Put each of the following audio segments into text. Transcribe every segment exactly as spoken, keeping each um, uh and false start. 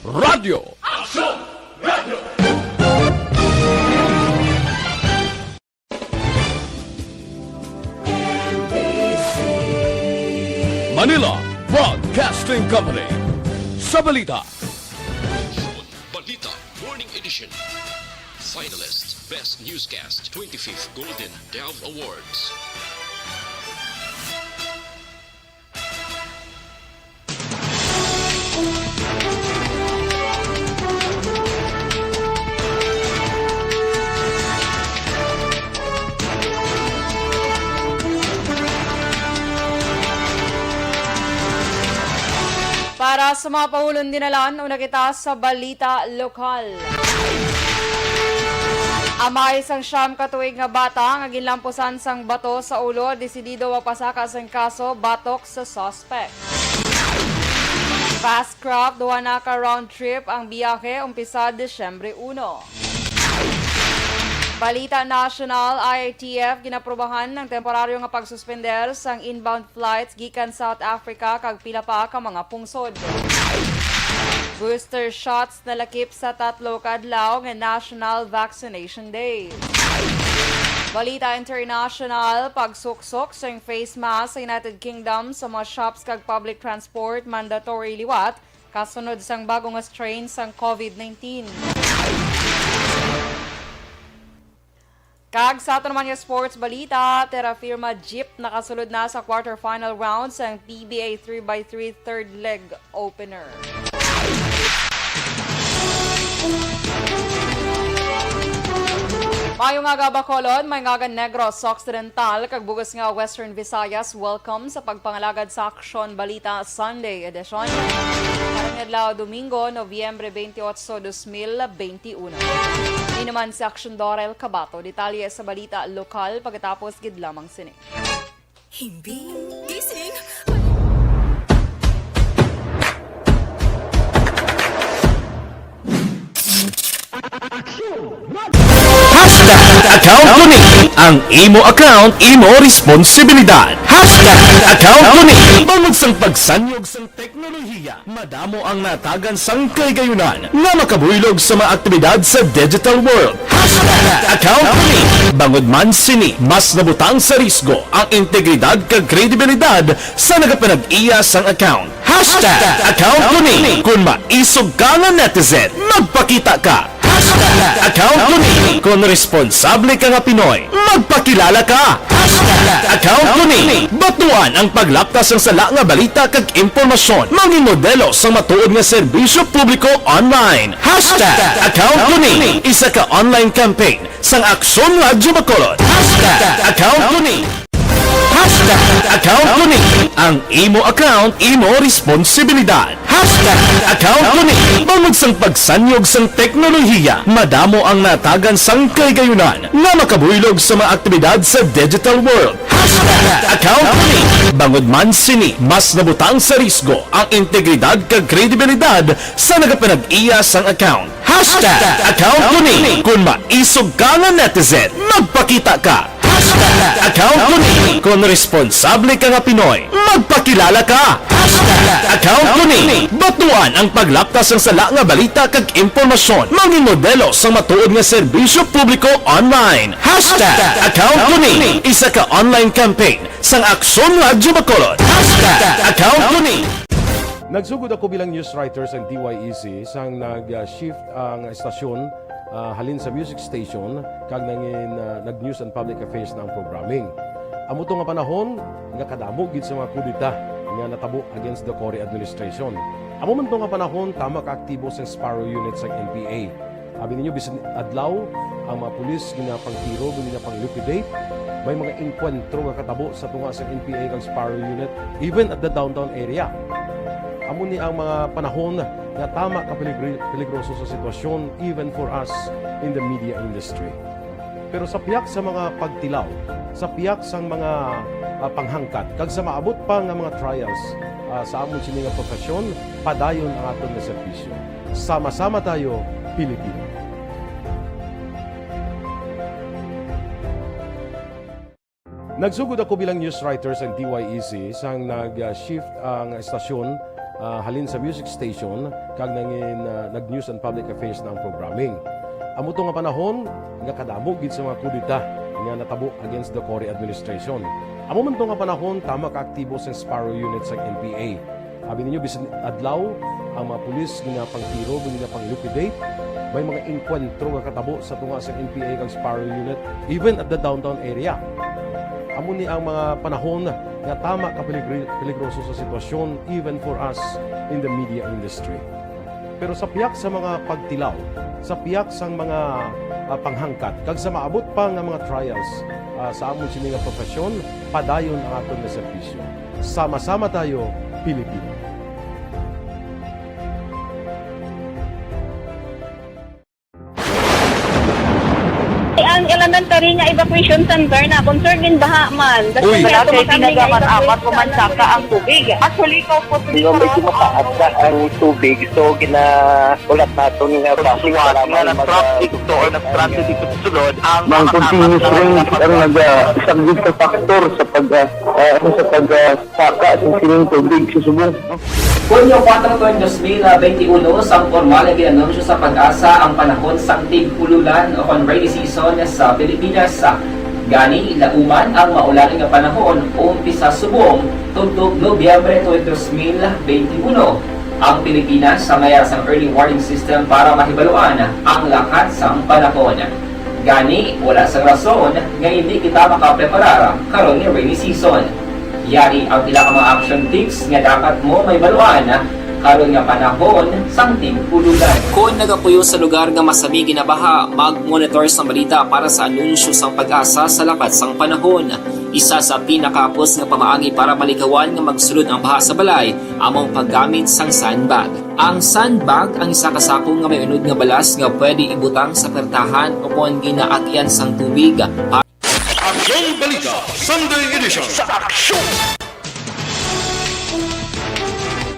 Radyo. Aksyon! Radyo! Manila Broadcasting Company. Sa balita. Balita Morning Edition. Finalist Best Newscast, twenty-fifth Golden Dove Awards. Para sa mga pahulon dinalan, una kita sa balita lokal. Amay sang siyam ka tuig nga bata nga ginlampusan sang bato sa ulo, desidido magpasaka sang kaso batok sa suspect. Fast craft, duha na ka round trip ang biyahe, umpisa Disyembre uno. Balita nasyonal, I A T F ginaprobahan ang temporaryo nga pagsuspender sang inbound flights gikan South Africa kag pila pa ka mga pungsod. Booster shots nalakip sa tatlo ka adlaw nga National Vaccination Day. Balita international, pagsuksok sang face mask sa United Kingdom sa mga shops kag public transport mandatory liwat kasunod sang bago nga strain sang COVID nineteen. Kag sa aton naman nga sports balita, Terra Firma Jeep nakasulod na sa quarterfinal round sang P B A three by three third leg opener. Maayong aga, Bacolod, maayong aga, Negros Occidental, kag bug-os nga Western Visayas. Welcome sa pagpangalagad sa Aksyon Balita Sunday Edition. Karong adlaw, Domingo, Nobyembre twenty-eight, dos mil twenty-one. Ini naman si Aksyon Dorel Cabato. Detalye sa balita lokal pagkatapos gid lamang sini. Himbing, gising. Hashtag account ko ni. Ang imo account, imo responsibilidad. Hashtag account ko ni. Bangod sang pagsanyog sang teknolohiya, madamo ang natagan sang kahigayonan nga makabuylog sa mga aktibidad sa digital world. Hashtag account ko ni. Bangod man sini, mas nabutang sa risgo ang integridad kag kredibilidad sa nagapanag-iya sang account. Hashtag account ko ni. Kon maisog ka nga netizen, magpakita ka. Hashtag account ko ni. Kon responsable ka nga Pinoy, magpakilala ka. Hashtag account ko ni. Batuan ang paglapta sang sala nga balita kag impormasyon. Mangin modelo sang matuod nga serbisyo publiko online. Hashtag account ko ni. Isa ka online campaign sang Aksyon Radyo Bacolod. Hashtag account ko ni. Hashtag account ko ni. Ang imo account, imo responsibilidad. Hashtag account ko ni. Bangod sang pagsanyog sang teknolohiya, madamo ang natagan sang kahigayonan nga makabuylog sa mga aktibidad sa digital world. Hashtag account ko ni. Bangod man sini, mas nabutang sa risgo ang integridad kag kredibilidad sa nagapanag-iya sang account. Hashtag account ko ni. Kon maisog ka nga netizen, magpakita ka. Hashtag account ko ni. Kon responsable ka nga Pinoy, magpakilala ka. Hashtag account ko ni. Batuan ang paglapta sang sala nga balita kag impormasyon. Mangin modelo sang matuod nga serbisyo publiko online. Hashtag account ko ni. Isa ka online campaign sang Aksyon Radyo Bacolod. Hashtag account ko ni. Nagsugod ako bilang news writer sang D Y E C sang nag-shift ang estasyon, ah, halin sa music station kag nangin, ah, nag-news and public affairs na ang programming. Amo to nga panahon nga kadamo gid sa mga kudeta nga natabo against the Cory administration. Amo man to nga panahon, tama ka aktibo sang Sparrow Unit sang N P A. Abi ninyo, bisan adlaw, ang mga pulis ginapangtiro, ginapang-liquidate. May mga engkwentro nga katabo sa tunga sa N P A kag Sparrow Unit, even at the downtown area. Amo ni ang mga panahon nga tama ka peligri-, peligroso sa sitwasyon, even for us in the media industry. Pero sa pihak sa mga pagtilaw, sa pihak sang mga, ah, panghangkat, kag sa maabot pa nga mga trials, ah, sa amon sini nga profesyon, padayon ang aton nga serbisyo. Sama-sama tayo, Pilipino. Nagsugod ako bilang news writer sang D Y E C sang nag-shift ang estasyon, ah, halin sa music station kag nangin, ah, nag-news and public affairs na ang programming. Amo to nga panahon nga kadamo gid sa mga kudeta nga natabo against the Cory administration. Amo man to nga panahon, tama ka aktibo sa Sparrow Unit sa N P A. Abi ninyo, bisan adlaw, ang mga pulis ginapangtiro, ginapang-liquidate. May mga engkwentro nga katabo sa tunga sa N P A kag Sparrow Unit, even at the downtown area. Amo ni ang mga panahon nga tama ka peligri-, peligroso sa sitwasyon, even for us in the media industry. Pero sa piyak sa mga pagtilaw, sa piyak sang mga, ah, panghangkat, kag sa maabot pa nga mga trials, ah, sa amon sini nga profesyon, padayon ang aton nga serbisyo. Sama-sama tayo, Pilipino. Ang elementary nga evacuation center na concerned din baha man. Uy. Wala kay tinaga man apat o man saka ang tubig. Actually, ko po medyo mataas na ang tubig. So, gina-, ulat naton nga Suwat nga nag-traffic to or nag-transit dito sa sulod ang mga continuous rain ang nagasaglit sa faktor sa pag, ah, ah, ano, sa pag, ah, saka sa sining tubig sa subong. Hunyo kuwatro, dos mil benti uno, sang pormal nga gin-anunsyo sa PAGASA ang panahon sang tig-ululan o kon rainy season sa Pilipinas. Gani, lauman ang maulan nga panahon umpisa subong tubtob Nobyembre tuig dos mil benti uno. Ang Pilipinas sa mayar sang early warning system para mahibaluan ang lakat sang panahon. Gani, wala sang rason nga indi kita makapreparar karon nga rainy season. Yari ang pila ka mga action tips nga dapat mo mahibaluan karon nga panahon sang tig-ululan. Kon nagapuyo sa lugar nga masami ginabaha, mag-monitor sang balita para sa anunsyo sang PAGASA sa lakat sang panahon. Isa sa pinakahapos nga pamaagi para malikawan nga magsulod ang baha sa balay amo ang paggamit sang sandbag. Ang sandbag ang isa ka sako nga may unod nga balas nga pwede ibutang sa pertahan o kon ginaagyan sang tubig. Aksyon Balita, Sunday Edition. Sa Aksyon!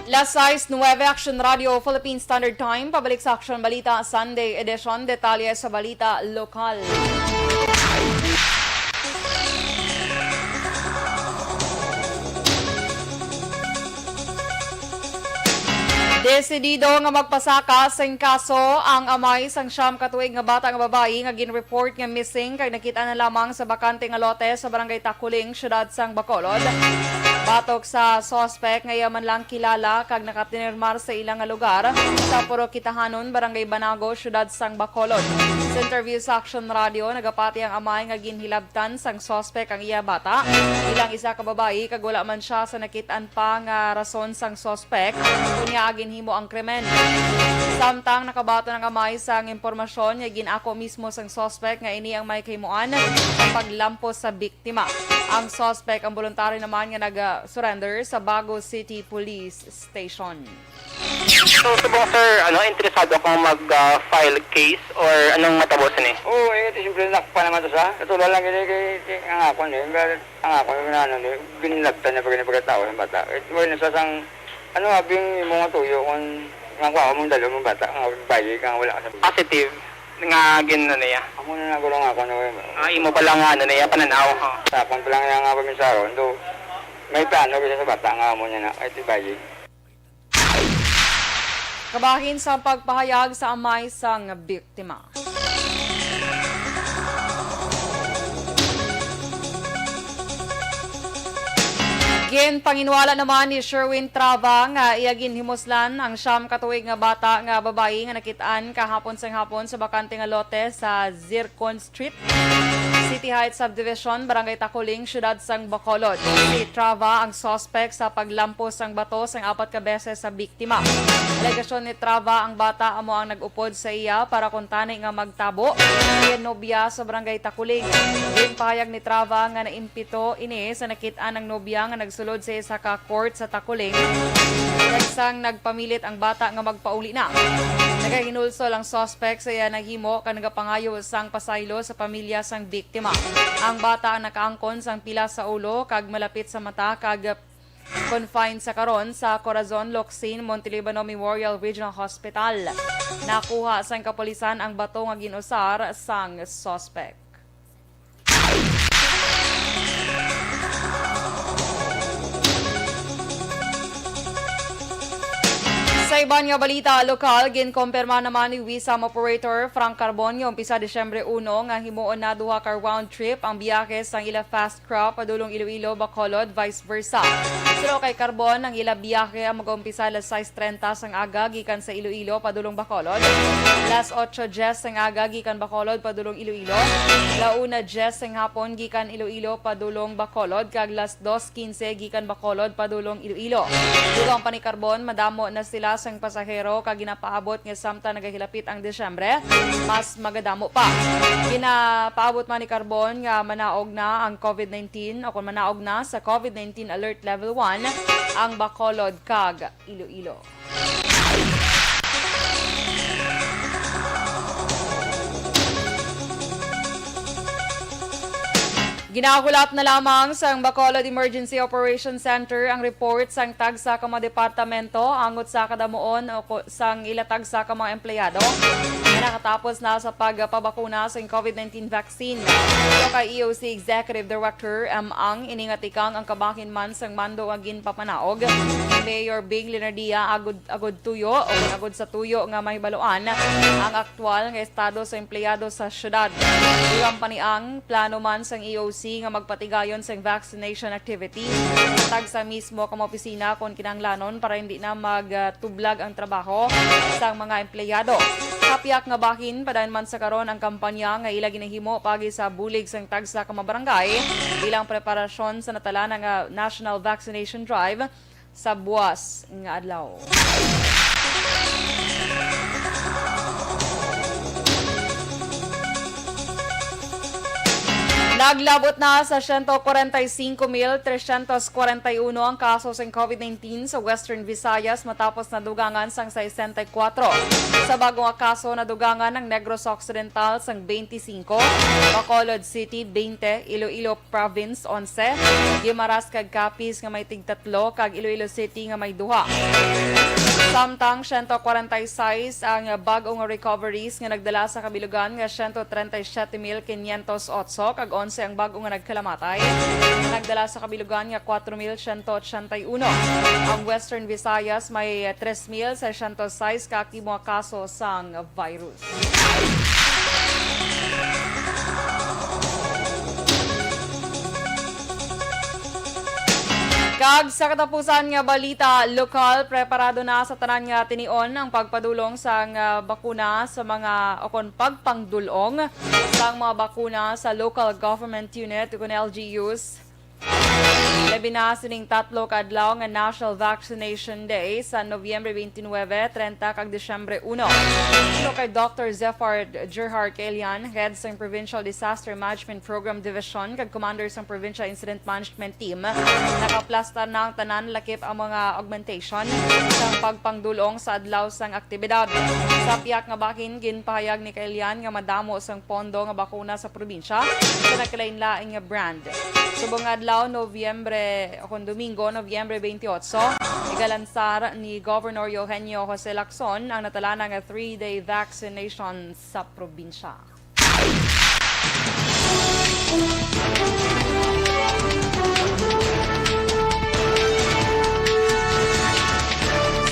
Las sais nuebe, Aksyon Radio, Philippine Standard Time. Pabalik sa Aksyon Balita, Sunday Edition. Detalye sa balita lokal. Desidido nga magpasaka sing kaso ang amay sang siyam ka tuig nga bata nga babayi nga gin-report nga missing kag nakit-an na lamang sa bakante nga lote sa Barangay Taculing, siyudad sang Bacolod. Batok sa suspek nga iya man lang kilala kag nakatinirmar sa ila nga lugar sa Purok Kitahanon, Barangay Banago, siyudad sang Bacolod. Sa interview sa Aksyon Radio, nagapati ang amay nga ginhilabtan sang suspek ang iya bata bilang isa ka babayi kag wala man siya sa nakit-an pa nga rason sang suspek kon ngaa ginhimo ang krimen. Samtang nakabaton ang amay sang impormasyon nga gin-ako mismo sang suspek nga ini ang may kahimuan sa paglampos sa biktima. Ang suspek ang boluntaryo naman nga nag-surrender sa Bago City Police Station. So, subong, sir, ano, interesado akong mag, ah, file case or anong matabo sini? Oo, eh, ito, siyempre, nakpa naman to sa. Katulad lang, gini, kay, kay, ang ako, eh, ang ako, ang ano, eh, binlagtan niya pag pagkatao ng bata. Eh, wala na sa sang, ano, abing yung mga tuyo, kung nga kuha mong dalo mong bata, nga bayi ka, wala ka sa. Positive nga gin-, ano niya? Ako na nagulong ako, ano, eh. Ah, imo pala nga, ano niya, pananaw, ha? Sa akon pala nga, nga paminsaro, do, may plano kasi sa bata nga amo niya na, ay, ti bayi. Kabahin sa pagpahayag sa amay sang biktima. Ginpanginwala naman ni Sherwin Trava nga iya ginhimuslan ang siyam ka tuig nga bata nga babayi nga nakit-an kahapon sang hapon sa bakante nga lote sa Zircon Street, City Heights Subdivision, Barangay Taculing, siyudad sang Bacolod. Si Trava ang suspek sa paglampos sang bato sang apat ka beses sa biktima. Alegasyon ni Trava, ang bata amo ang nag-upod sa iya para kuntani nga magtabo sa iya nobya sa Barangay Taculing. Ginpahayag ni Trava nga naimpito ini sa nakit-an ang nobya nga nagsulod sa isa ka court sa Taculing, kag sang nagpamilit ang bata nga magpauli na. Nagahinulsol ang suspek sa iya nahimo kag nagapangayo sang pasaylo sa pamilya sang biktima. Ang bata ang nakaangkon sang pila sa ulo kag malapit sa mata kag confined sa karon sa Corazon Locsin Montelibano Memorial Regional Hospital. Nakuha sang kapulisan ang bato nga gin-usar sang suspek. Sa iban nga balita lokal, ginkumpirma naman ni Wisam Operator Frank Carbon nga umpisa Disyembre uno nga himuon na duha ka round trip ang biyahe sang ila fast craft padulong Iloilo, Bacolod, vice versa. Suno kay Carbon, ang ila biyahe ang mag-umpisa alas sais trenta sang aga gikan sa Iloilo padulong Bacolod, alas otso diyes sang aga gikan Bacolod padulong Iloilo, la una diyes sang hapon gikan Iloilo padulong Bacolod, kag alas dos quince gikan Bacolod padulong Iloilo. Dugang pa ni Carbon, madamo na sila sang pasahero kag ginapaabot nga samtang nagahilapit ang Disyembre, mas magadamo pa. Ginapaabot man ni Carbon nga manaog na ang covid nineteen o kon manaog na sa covid nineteen Alert Level one ang Bacolod kag Iloilo. Ginahulat na lamang sang Bacolod Emergency Operations Center ang report sang tagsa ka mga departamento angot sa kadamuon o ko-, sang ila tagsa ka mga empleyado nga nakatapos na sa pagpabakuna sang covid nineteen vaccine. Suno kay E O C Executive Director M Ang, ini nga tikang ang kabahin man sang mando nga ginpapanaog ni Mayor Bing Leonardia agud, agud tuyo o kon agud sa tuyo nga mahibaluan ang aktual nga estado sa empleyado sa syudad. Dugang pa ni Ang, plano man sang E O C nga magpatigayon sang vaccination activity sa tagsa mismo ka mga opisina kon kinahanglanon para hindi na magtublag ang trabaho sang mga empleyado. Sa piyak nga bahin, padayon man sa karon ang kampanya nga ila ginahimo paagi sa bulig sang tagsa ka mga barangay bilang preparasyon sa natalana nga National Vaccination Drive sa buwas nga adlaw. Naglabot na sa siyento kwarenta y cinco mil tresyentos kwarenta y uno ang kaso sang covid nineteen sa Western Visayas matapos nadugangan sang sesenta y kuwatro. Sa bag-o nga kaso, nadugangan ang Negros Occidental sang twenty-five, Bacolod City, twenty, Iloilo Province, onse, Guimaras kag Capiz nga may tigtatlo, kag Iloilo City nga may duha. Samtang siyento kwarenta y sais ang bag-o nga recoveries nga nagdala sa kabilugan nga siyento trenta y siyete mil quinientos otso, kag onse ang bag-o nga nagkalamatay nga nagdala sa kabilugan nga kuwatro mil siyento ochenta y uno. Ang Western Visayas may tres mil seiscientos sais ka aktibo nga kaso sang virus. Kag sa katapusan nga balita lokal, preparado na sa tanan nga tinion ang pagpadulong sang, ah, bakuna sa mga, o kon pagpangdul-ong sang mga bakuna sa local government unit, o kon L G Us. Labi na sining tatlo ka adlaw nga National Vaccination Day sa Nobyembre twenty-nine, treinta kag Disyembre uno. Suno kay Doctor Zephyr Gerhard Caelian, head sang Provincial Disaster Management Program Division kag commander sang Provincial Incident Management Team, nakaplastar na ang tanan lakip ang mga augmentation sang pagpangdul-ong sa adlaw sang aktibidad. Sa piyak nga bahin, ginpahayag ni Caelian nga madamo sang pondo nga bakuna sa probinsya sa nagkalainlain nga brand. Subong nga adlaw, Nobyembre, o kon Domingo, Nobyembre twenty-eight, igalansar ni Governor Eugenio Jose Lacson ang natalana nga three-day vaccination sa probinsya.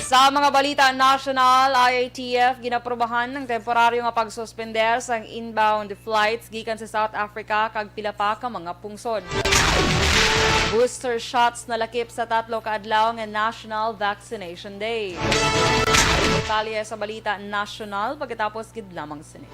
Sa mga balita nasyonal, I A T F ginaprubahan ang temporaryo nga pagsuspender sang inbound flights gikan sa South Africa kag pila pa ka mga pungsod. Booster shots nalakip sa tatlo ka adlaw nga National Vaccination Day. Detalye sa balita nasyonal pagkatapos gid lamang sini.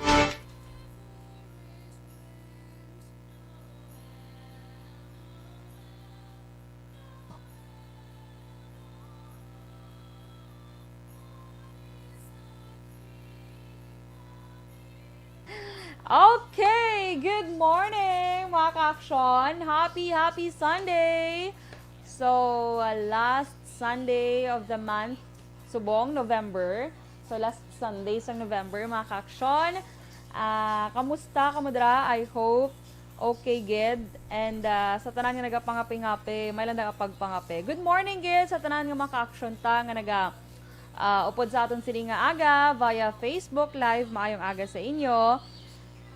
Okay, good morning, mga ka-aksyon. Happy, happy Sunday! So, uh, last Sunday of the month, subong, November. So, last Sunday sang November, mga ka-aksyon. Ah, kamusta kamo dira? I hope okay gid. And, ah, sa tanan nga nagapangape-ngape, may lang nga pagpangape. Good morning gid sa tanan nga mga ka-aksyon ta nga naga, ah, upod sa aton sini nga aga via Facebook Live. Maayong aga sa inyo.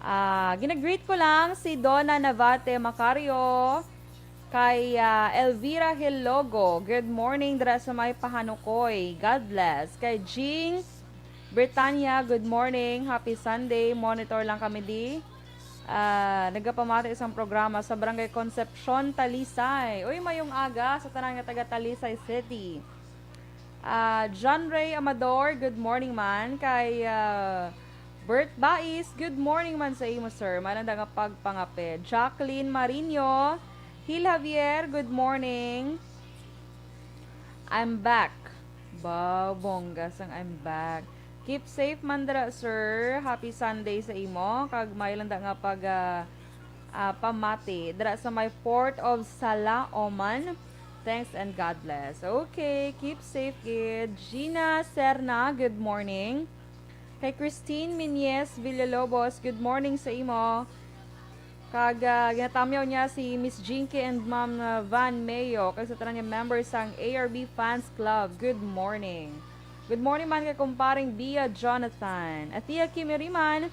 Ah, ginagreet ko lang si Donna Navate Macario, Kay, ah, Elvira Hilogo, good morning dira sa may Pahanukoy. God bless. Kay Jing Britannia, good morning. Happy Sunday. Monitor lang kami di. Ah, nagapamati isang programa sa Barangay Concepcion, Talisay. Uy, mayong aga sa tanan nga taga Talisay City. Ah, John Ray Amador, good morning man. Kay, ah, Bert Bais, good morning man sa imo, sir. Malanda nga pagpangape. Jacqueline Marino, Hil Javier, good morning. I'm back. Ba, bongga sang I'm back. Keep safe man dira, sir. Happy Sunday sa imo. Kag may landa nga pag, ah, ah, pamati dira sa may Port of Sala, Oman. Thanks and God bless. Okay, keep safe, gid. Gina Serna, good morning. Kay Christine Minyes Villalobos, good morning sa imo. Kag, ah, ginatamyaw niya si Miss Jinky and Ma'am, ah, Van Mayo, kag sa tanan nga members sang A R B Fans Club. Good morning. Good morning man kay kumparing Bia Jonathan. Athea Kimiriman,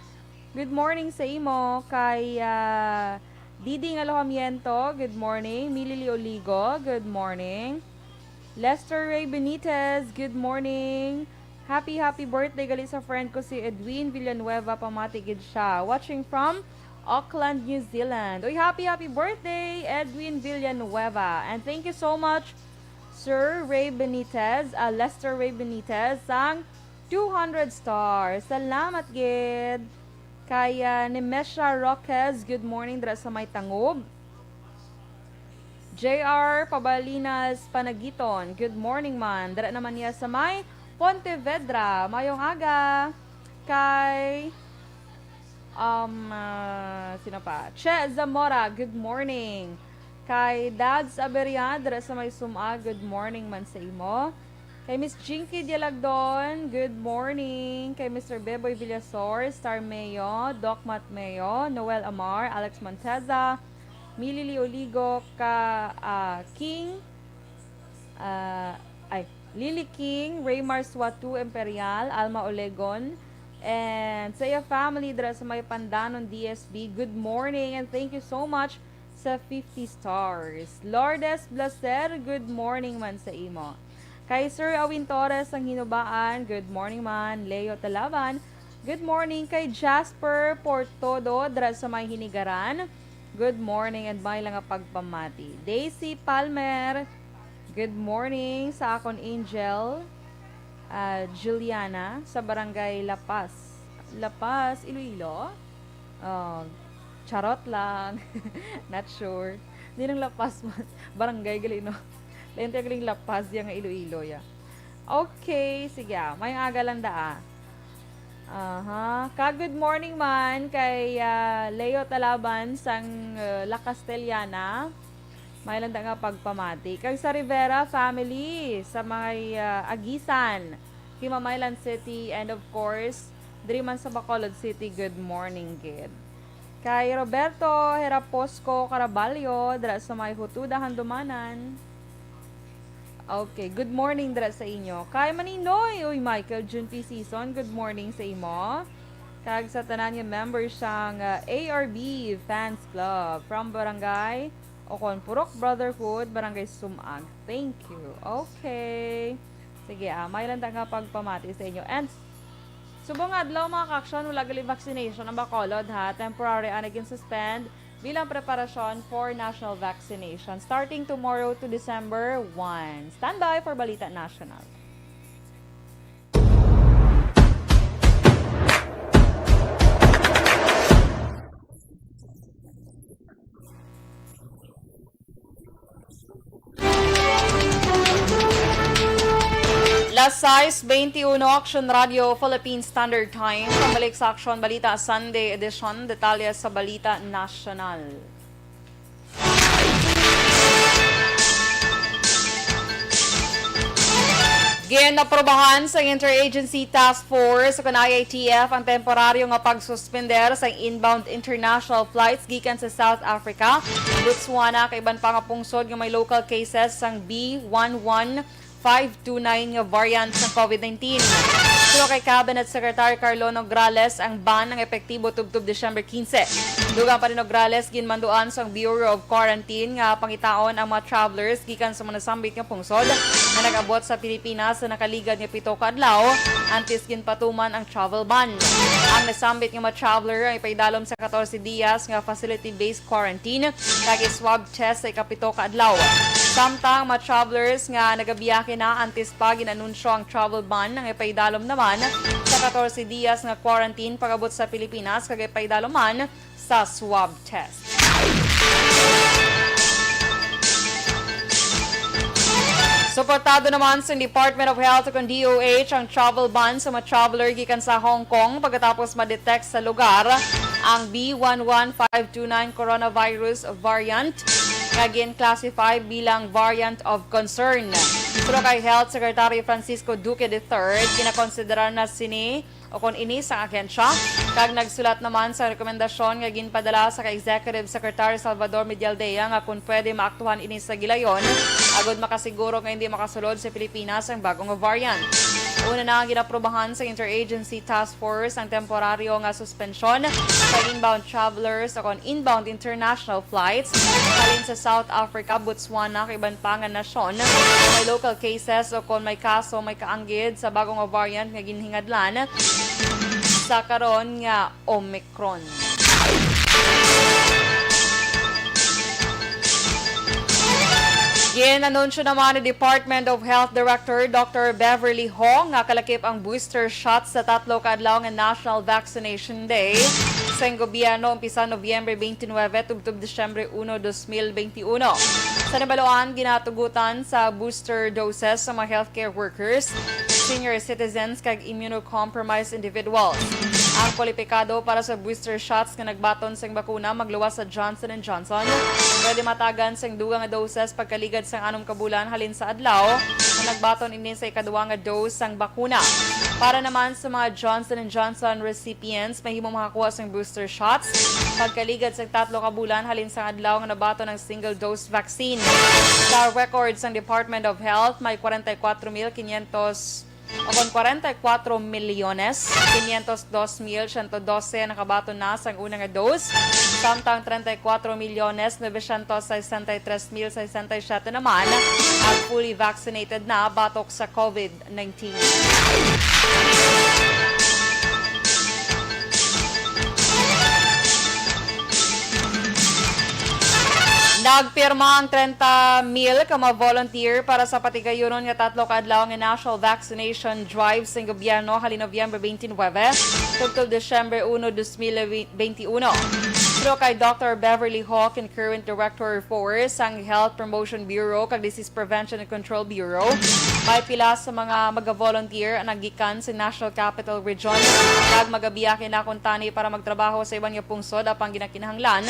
good morning sa imo. Kay, ah, Diding Alojamiento, good morning. Milili Oligo, good morning. Lester Ray Benitez, good morning. Happy, happy birthday gali sa friend ko si Edwin Villanueva, pamati gid siya. Watching from Auckland, New Zealand. Uy, happy, happy birthday, Edwin Villanueva. And thank you so much, Sir Ray Benitez, ah, Lester Ray Benitez, sang two hundred stars. Salamat gid. Kay, ah, Nemesha Roques, good morning dira sa may Tangub. J R Pabalinas Panagiton, good morning man. Dira naman niya sa may Pontevedra. Mayong aga. Kay, um, ah, sino pa? Che Zamora, good morning. Kay Dads Aberian, dira sa may Suma, good morning man sa imo. Kay Miss Jinky Dialagdon, good morning. Kay Mister Beboy Villasor, Star Mayo, Doc Matt Mayo, Noel Amar, Alex Monteza, Milili Oligo, ka, ah, King, ah, ay, Lily King, Raymar Suatu Imperial, Alma Olegon, and sa iya family dira sa may Pandanon D S B. Good morning and thank you so much sa fifty stars. Lourdes Blaser, good morning man sa imo. Kay Sir Awin Torres ang Hinubaan, good morning man. Leo Talaban, good morning. Kay Jasper Portodo, dira sa may Hinigaran, good morning and may nga pagpamati. Daisy Palmer, good morning sa akon angel, ah, Juliana, sa Barangay La Paz. La Paz, Iloilo. Oh, charot lang. Not sure. Di nang La Paz man. Barangay gali, no? Lain tayo galing La Paz, yang Iloilo, ya. Okay, sige, ah. May aga lang da, ah. Aha. Ka good morning man kay, ah, Leo Talaban sang, ah, La Castellana. May lang da nga pagpamati. Kag sa Rivera family, sa may, ah, Aguisan, Himamaylan City, and of course, diri man sa Bacolod City, good morning, gid. Kay Roberto Heraposco Caraballo, dira sa may Hutuda, Handumanan. Okay, good morning dira sa inyo. Kay Maninoy, uy, Michael Jun P. Season, good morning sa imo. Kag sa tanan nga members sang, ah, A R B Fans Club from Barangay Ocon, Purok Brotherhood, Barangay Sumag. Thank you. Okay. Sige, ah, may lang ta nga pagpamati sa inyo. And subong nga adlaw, mga kaaksyon, wala gali vaccination ang Bacolod, ha. Temporary ang naging suspend bilang preparasyon for national vaccination starting tomorrow to December one. Standby for Balita National. Las sais veintiuno, Aksyon Radio, Philippine Standard Time. Pabalik sa Aksyon Balita Sunday Edition. Detalye sa Balita Nasyonal. Ginaprobahan sa Interagency Task Force o kon I I T F ang temporaryo nga pagsuspender sa inbound international flights gikan sa South Africa, Botswana, kag iban pa nga pungsod nga may local cases sang B one one five two nine nga variant sa COVID nineteen. Suno kay Cabinet Secretary Carlo Nograles, ang ban ang epektibo tubtob Disyembre quince. Dugang pa ni Nograles, ginmanduan sang Bureau of Quarantine nga pangitaon ang mga travelers gikan sa mga nasambit nga pungsod nga nag-abot sa Pilipinas sa nakaligad nga pito ka adlaw antes ginpatuman ang travel ban. Ang nasambit nga mga traveler ang ipaidalom sa katorse dias nga facility-based quarantine kag i-swab test sa ikapito ka adlaw. Samtang mga travelers nga nagabiyahe na antes pa gin-anunsyo ang travel ban ang ipaidalom naman sa katorse dias nga quarantine pag-abot sa Pilipinas kag ipaidalom man sa swab test. Suportado naman sa Department of Health o kon D O H ang travel ban sa mga traveler gikan sa Hong Kong pagkatapos ma-detect sa lugar ang B one one five two nine coronavirus variant nga gin-classify bilang variant of concern. Pero kay Health Secretary Francisco Duque the third, ginakonsiderar na sini o kon ini sa ahensya, kag nagsulat naman sa rekomendasyon nga ginpadala sa kay Executive Secretary Salvador Medialdea nga kun pwede maaktuhan ini sa gilayon agud makasiguro nga hindi makasulod sa Pilipinas ang bago nga variant. Una na ang ginaprobahan sa Interagency Task Force ang temporaryo nga suspensyon sa inbound travelers o kon inbound international flights halin sa South Africa, Botswana, kag iban pa nga nasyon may local cases o kon may kaso may kaanggid sa bago nga variant nga ginhingadlan sa karon nga Omicron. Gin-anunsyo naman ni Department of Health Director Doctor Beverly Ho nga kalakip ang booster shot sa tatlo ka adlaw nga National Vaccination Day sa gobyerno, umpisa Nobyembre twenty-nine tubtob Disyembre uno, dos mil benti uno. Sa nabaluan, ginatugutan sa booster doses sa mga healthcare workers, senior citizens, kag immunocompromised individuals. Ang kwalipikado para sa booster shots nga nagbaton sang bakuna magluwas sa Johnson and Johnson pwede matagan sang dugang nga doses pagkaligad sang anom ka bulan halin sa adlaw nga nagbaton ini sa ikaduha nga dose sang bakuna. Para naman sa mga Johnson and Johnson recipients, mahimo makakuha sang booster shots pagkaligad sang tatlo ka bulan halin sang adlaw nga nabaton ang single dose vaccine. Sa record sang Department of Health, may kwarenta y kuwatro mil quinientos o kon kwarenta y kuwatro milyones, quinientos dos mil siyento dose nakabaton na sang una nga dose, samtang treinta y cuatro millones novecientos sesenta y tres mil sesenta y siete naman ang fully vaccinated na batok sa COVID nineteen. Nagpirma ang treinta mil ka mga volunteer para sa patigayunon nga tatlo ka adlaw nga national vaccination drive sang gobyerno halin Nobyembre twenty-nine tubtob Disyembre uno, dos mil veintiuno. Pero kay Doctor Beverly Hawk, ang current director four sang Health Promotion Bureau kag Disease Prevention and Control Bureau, may pila sa mga maga-volunteer ang naggikan sa National Capital Region kag magabiyahe na kuntani para magtrabaho sa iban nga pungsod apang ginakinahanglan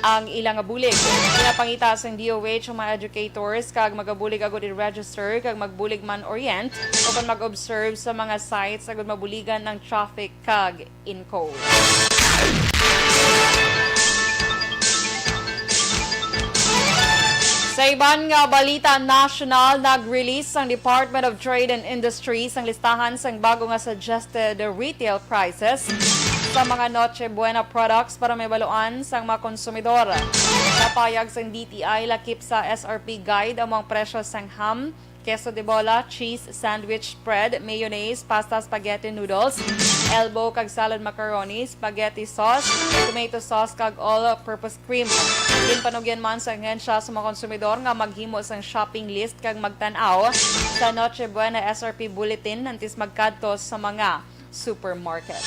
ang ila nga bulig. Ginapangita sang D O H ang mga educators kag magabulig agud i-register kag magbulig man orient o kon mag-observe sa mga sites agud mabuligan ang traffic kag ENCO. Sa iban nga balita nasyonal, nag-release ang Department of Trade and Industry sang listahan sang bago nga suggested retail prices sa mga Noche Buena products para mahibaluan sang mga konsumidor. Napayag sang D T I lakip sa S R P guide amo ang presyo sang ham, queso de bola, cheese, sandwich spread, mayonnaise, pasta, spaghetti, noodles, elbow kag salad macaroni, spaghetti sauce, tomato sauce, kag all-purpose cream. Ginpanugyan man sa ahensya sa mga konsumidor nga maghimo sang shopping list kag magtan-aw sa Noche Buena S R P bulletin antes magkadto sa mga supermarket.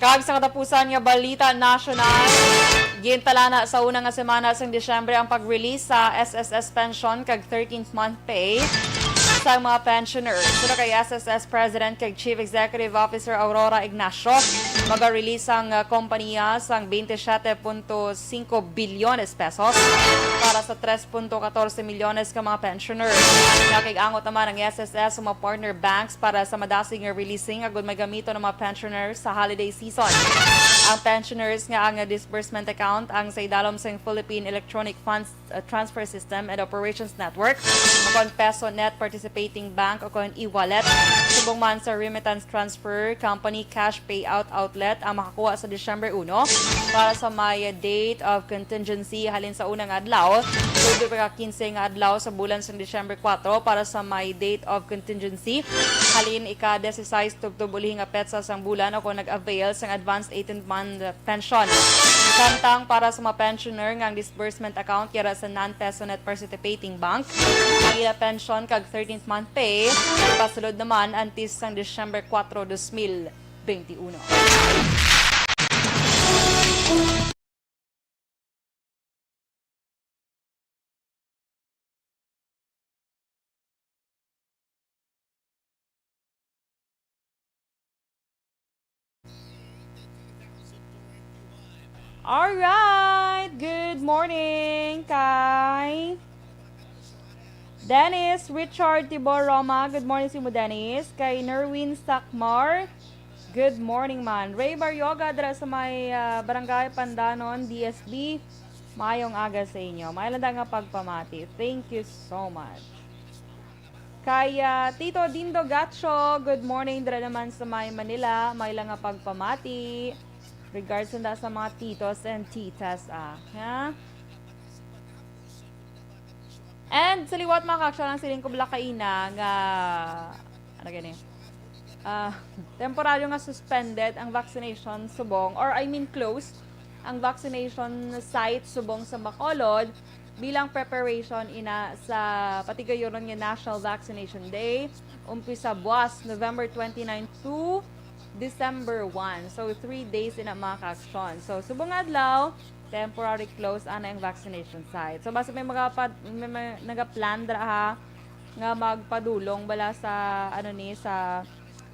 Kag sa katapusan nga balita nasyonal, gintalana sa una nga semana sang Disyembre ang pag-release sa S S S pension kag thirteenth month pay sa mga pensioners. Suno kay S S S President kag Chief Executive Officer Aurora Ignacio, maga-release ang, ah, kompanya sang twenty-seven point five bilyones pesos para sa three point fourteen milyones ka mga pensioners. Nakig-angot naman ang S S S sa mga partner banks para sa madasig nga releasing agud may gamiton ang mga pensioners sa holiday season. Ang pensioners nga ang disbursement account ang sa idalom sang Philippine Electronic Funds, uh, Transfer System and Operations Network, o kon PESONet Participating Bank o kon e-wallet, subong man sa remittance transfer company cash payout outlet ang makakuha sa Disyembre uno para sa may date of contingency halin sa una nga adlaw, tubtob ika-quince nga adlaw sa bulan sang Disyembre kuwatro para sa may date of contingency halin ika-dieciséis tubtob ulihi nga petsa sang bulan o kon nag-avail sang advanced eighteenth month pension. Samtang para sa mga pensioner nga ang disbursement account yara sa non-PESONet participating bank, ang ila pension kag thirteenth month pay ipasulod naman antes sang Disyembre kuwatro, dos mil benti uno. Alright, good morning kay Dennis Richard Tibor Roma. Good morning sa imo, Dennis. Kay Nerwin Sakmar. Good morning man. Ray Baryoga dira sa may, ah, Barangay Pandanon, D S B. Maayong aga sa inyo. May landa nga pagpamati. Thank you so much. Kay, ah, Tito Dindo Gacho, good morning dira naman sa may Manila. May lang nga pagpamati. Regards nanda sa mga titos and titas, ah. Ha? And sa liwat, mga ka-aksyon, ang siling ko bala kaina nga, ano gani? Ah, temporaryo nga suspended ang vaccination subong, or I mean closed ang vaccination site subong sa Bacolod bilang preparation ina sa patigayunon nga National Vaccination Day, umpisa buwas November twenty-nine to December one. So, three days ina, mga ka-aksyon. So, subong nga adlaw, temporary close ana ang vaccination site. So, basta may mga pad-, may, may nagaplan dira, ha, nga magpadulong bala sa, ano ni, sa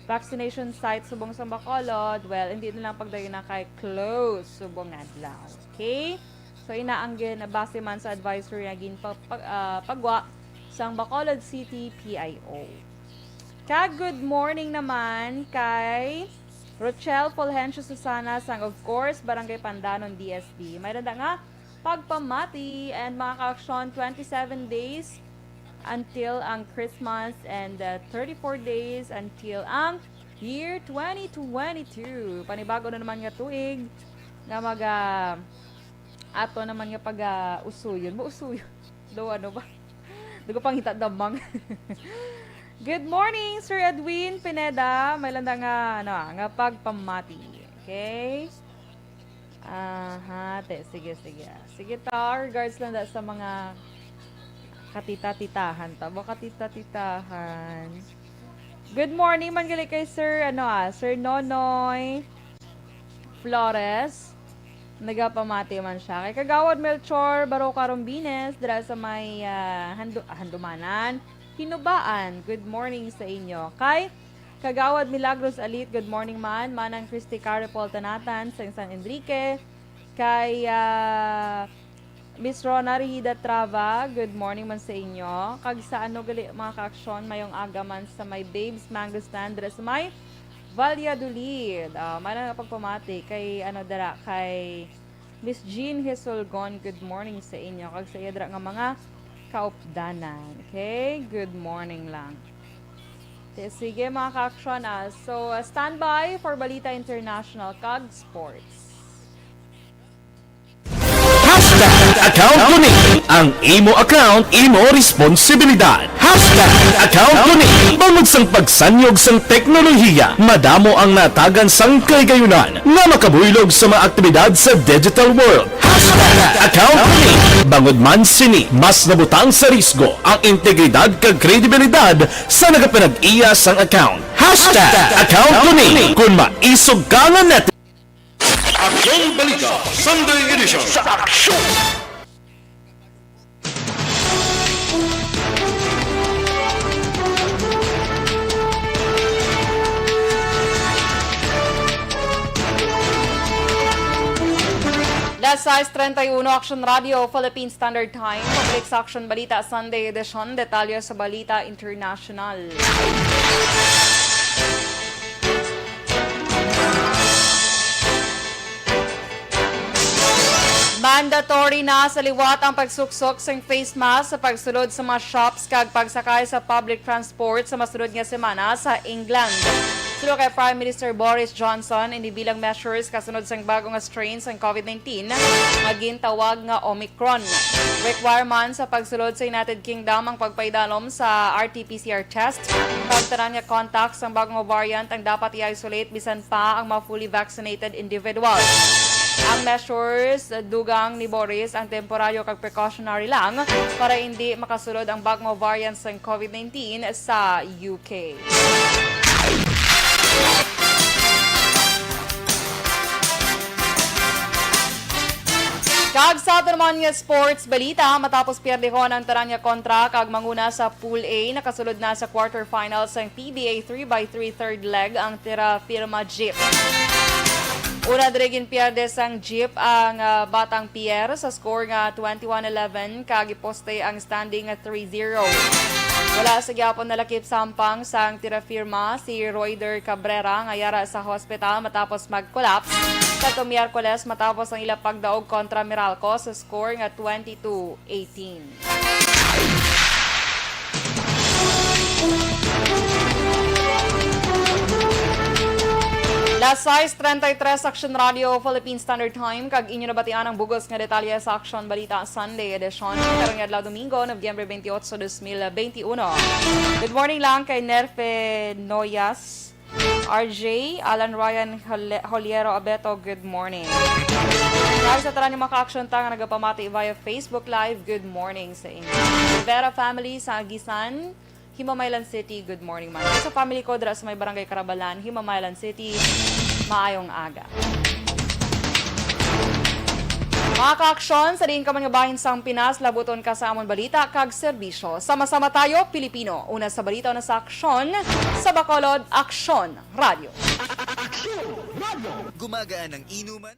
vaccination site subong sa Bacolod, well, hindi na lang pagdayon na kay close subong nga adlaw. Okay? So, ina ang gin-, base man sa advisory nga gin pa-, pa-, ah, pagwa sang Bacolod City P I O. Kag good morning naman kay Rochelle Fulgencio Susana sang, of course, Barangay Pandanon, D S B. May danda nga pagpamati and mga ka-aksyon, twenty-seven days until ang Christmas and, uh, thirty-four days until ang year twenty twenty-two. Panibago na naman nga tuig nga mag, ah, ato naman nga pag, ah, usuyon. Mo usuyon. Do, ano ba? Dugo pangita damang. Good morning, Sir Edwin Pineda. May landa nga, ano, ah, nga pagpamati. Okay? Aha, te. Sige, sige. Sige ta, regards lang da sa mga katita-titahan ta. Ba, katita-titahan. Good morning, man gali kay Sir, ano, ah, Sir Nonoy Flores. Nagapamati man siya. Kay Kagawad Melchor Baroca Rombines, dira sa may, ah, Handu-, Handumanan, Hinubaan. Good morning sa inyo. Kay Kagawad Milagros Alit, good morning man. Manang Christy Caripol Tanatan sa San Enrique. Kay, ah, Miss Rona Rihida Trava, good morning man sa inyo. Kag sa ano gali, mga ka-aksyon, mayong aga man sa may Babes Mango Stand, dira sa may Valladolid. Ah, may lang pagpamati kay, ano, dira, kay Miss Jean Hesulgon, good morning sa inyo. Kag sa iya dira nga mga kaupdanan. Okay? Good morning lang. Te, sige, mga ka-aksyon, ah. So, ah, standby for Balita International kag Sports. Hashtag account ko ni. Ang imo account, imo responsibilidad. Hashtag account ko ni. Bangod sang pagsanyog sang teknolohiya, madamo ang natagan sang kahigayunan nga makabuylog sa mga aktibidad sa digital world. Hashtag account ko ni. Bangod man sini, mas nabutang sa risgo ang integridad kag kredibilidad sa nagapanag-iya sang account. Hashtag account ko ni. Kung maisog ka nga net- Aksyon Balita, Sunday Edition. Sa aksyon! Alas sais treinta y uno, Action Radio, Philippine Standard Time. Pabalik sa Action Balita, Sunday edition. Detalye sa Balita International. Mandatory na sa liwat ang pagsuksok sang face mask sa pagsulod sa mga shops kag pagsakay sa public transport sa masunod nga semana sa England. Suno kay Prime Minister Boris Johnson, ini bilang measures kasunod sang bag-o nga strain sang COVID nineteen nga gintawag nga Omicron. Requirement sa pagsulod sa United Kingdom ang pagpaidalom sa R T P C R test, kag tanan nga contact sang bag-o nga variant ang dapat i-isolate bisan pa ang mga fully vaccinated individuals. Ang measures, dugang ni Boris, ang temporaryo kag precautionary lang para hindi makasulod ang bag-o nga variant sang COVID nineteen sa U K. Kag sa aton naman nga sports balita, matapos pierdehon ang tanan nga kontra kag manguna sa Pool A, nakasulod na sa quarterfinals ang P B A three by three third leg ang Terra Firma Jeep. Una diri ginpierde sang Jeep ang, ah, Batang Pierre sa score nga twenty-one eleven kag giposte ang standing nga three zero. Wala sa gyapon nalakip sa hampang sang Terra Firma si Royder Cabrera nga yara sa hospital matapos mag-collapse sa Miyerkules matapos ang ila pagdaog kontra Meralco sa score nga twenty-two eighteen. Las sais treinta y tres, Action Radio, Philippine Standard Time, kag inyo nabatian ang bugos nga detalye sa Action Balita Sunday Edition karong adlaw, Domingo, Nobyembre twenty-eight, dos mil veintiuno. Good morning lang kay Nerfe Noyas, R J, Alan Ryan Hol-, Holiero Abeto, good morning. Kag sa tanan nga mga ka-action ta nga nagapamati via Facebook Live, good morning sa inyo. Rivera family sa Aguisan, Himamaylan City, good morning man. Sa family ko dira sa may Barangay Carabalan, Himamaylan City, maayong aga. Mga ka-action, sa diin ka man nga bahin sang Pinas, labuton ka sa amon balita kag serbisyo. Sama-sama tayo, Pilipino. Una sa balita, una sa aksyon. Sa Bacolod, Aksyon Radio. Aksyon Radio. Gumagaan ang inuman.